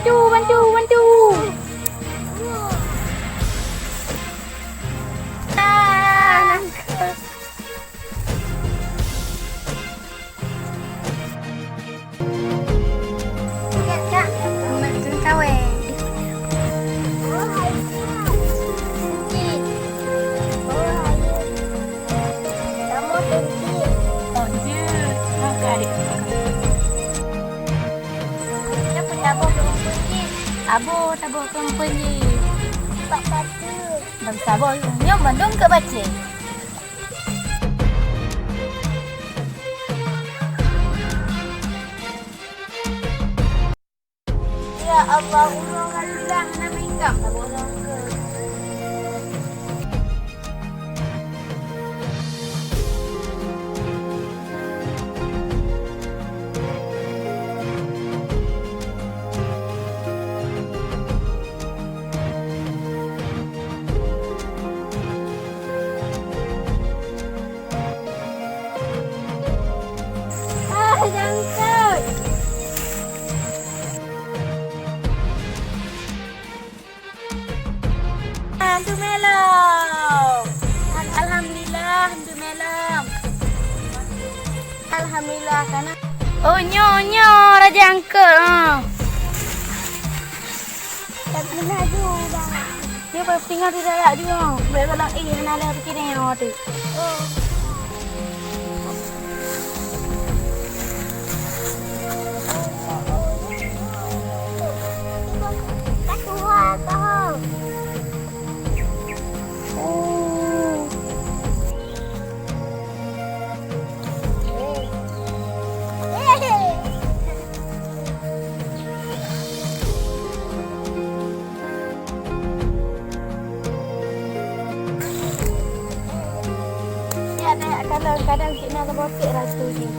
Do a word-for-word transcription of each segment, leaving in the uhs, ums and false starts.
Bantu, bantu, bantu. Ah, nangkeup. Kak, Kak, beutôi kawé. Oh, jeuet. Nah, kak, adik. Siapa taboh keurumpun jih? Abo taboh keurumpun jih. Bak patu. Ban saboh nyoe bandum keu bacé. Ya Allah, ulôn alhamdulillah hana meuhingkam saboh lôn keu. Ah, jangkut. Hantu melom. Alhamdulillah, hantu melom. Alhamdulillah, kana. Oh, nyoe, nyoe, Raja Angkot, ha. Tapi laju, Bang. Dia pasti ingat tidak laju, ha. Baik, Bang, eh, hana lé pikir nyoe tu. Oh. Kadang-kadang cik na saboh cit ratu jih.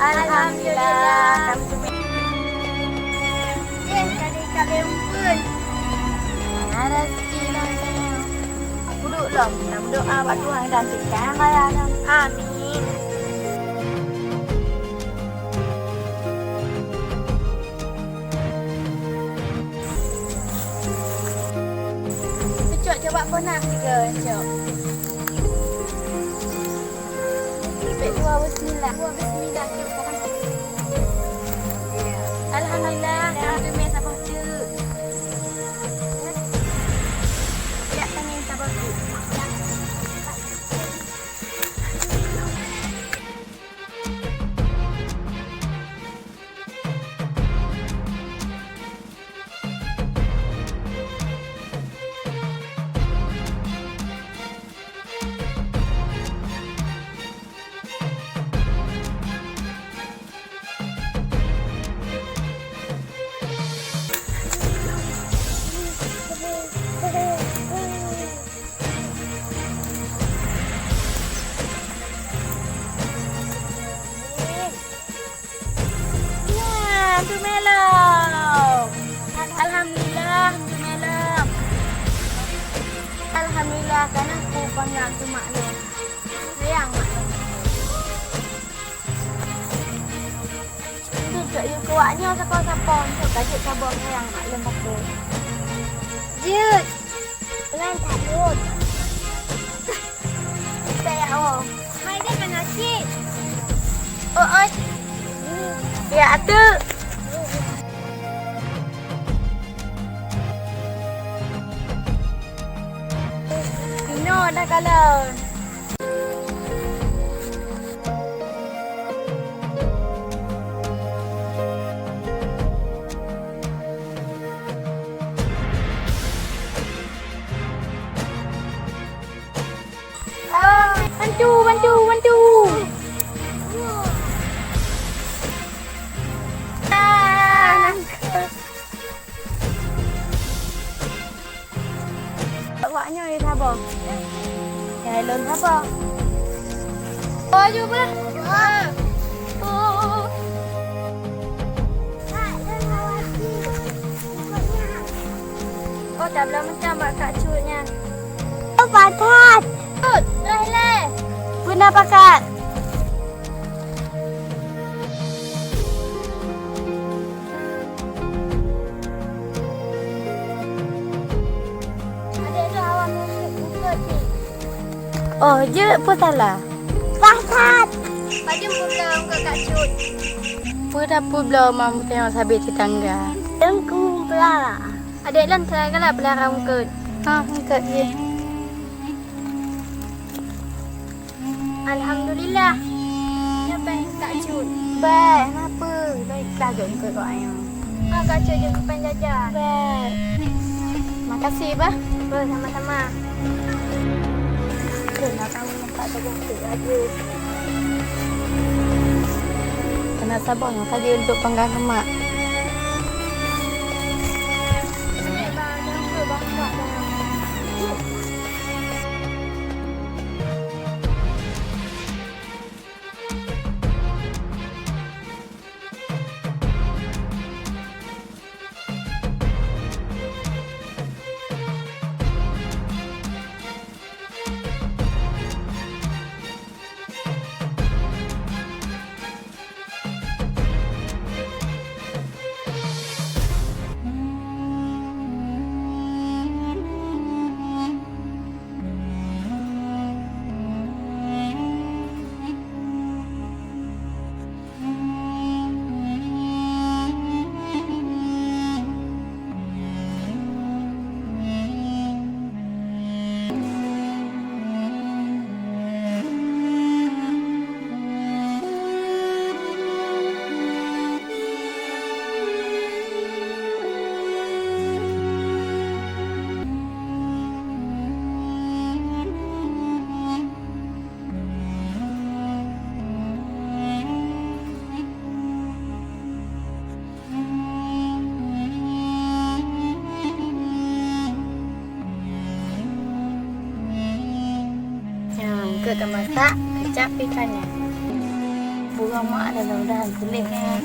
Alhamdulillah. Eh, tadi tak ada rumpun. Mana rezeki lah saya. Aku duduk lom. Kita berdoa bak Tuhan dan kita yang kaya kan. Amin. Cok, coba kau nak tiga, Cok. Pek dua, bismillah. Dua, bismillah, Cok. Alhamdulillah, alhamdulillah, sabar, Cok. Ya, tangan sabar, Cok. Nah, tu melom. Alhamdulillah, tu melom. Alhamdulillah, kana ku bangga tu mak lôn. Sayang mak lôn. Jeuet keu awak nyoe sapo-sapo, untuk ka jeuet saboh sayang mak lôn pakai. Jeuet. Dengan that lôn. Sayang oh. Hai dia kena cik. Oh, oi. Ya, tu. Inoe dah kalon. Bantu, bantu, bantu. Ah, nangkeup. Awak nyoe saboh. Nyang lôn saboh. Oh, jumpa. Oh. Oh, tabloe macam bak Kak Cut nyan. Oh, pakat. Cut, dah leh. Bunda pakat. Adek tu awak musuh bukot ni. Oh, jeuet peue salah? Sah that. Padum peubloe ungkot Kak Cut? Peue dah peubloe mam tengok sabe tetangga. Teungku pelara. Adek lôn teungku galak pelara ungkot. Ha, ungkot jih. Alhamdulillah. Nyoe péng Kak Cut. Bèk, kenapa? Baiklah, jok ungkot keu ayah. Ha, Kak Cut jok péng jajan. Bèk. Makasih, bah. Bah, sama-sama. Kena tahu nampak saboh tu laju. Kena saboh nyang saja untuk panggang lemak. Nyan, keu tamasak keucap ikan nyan. Burueng mak dah mudah-mudahan tuléh nyan.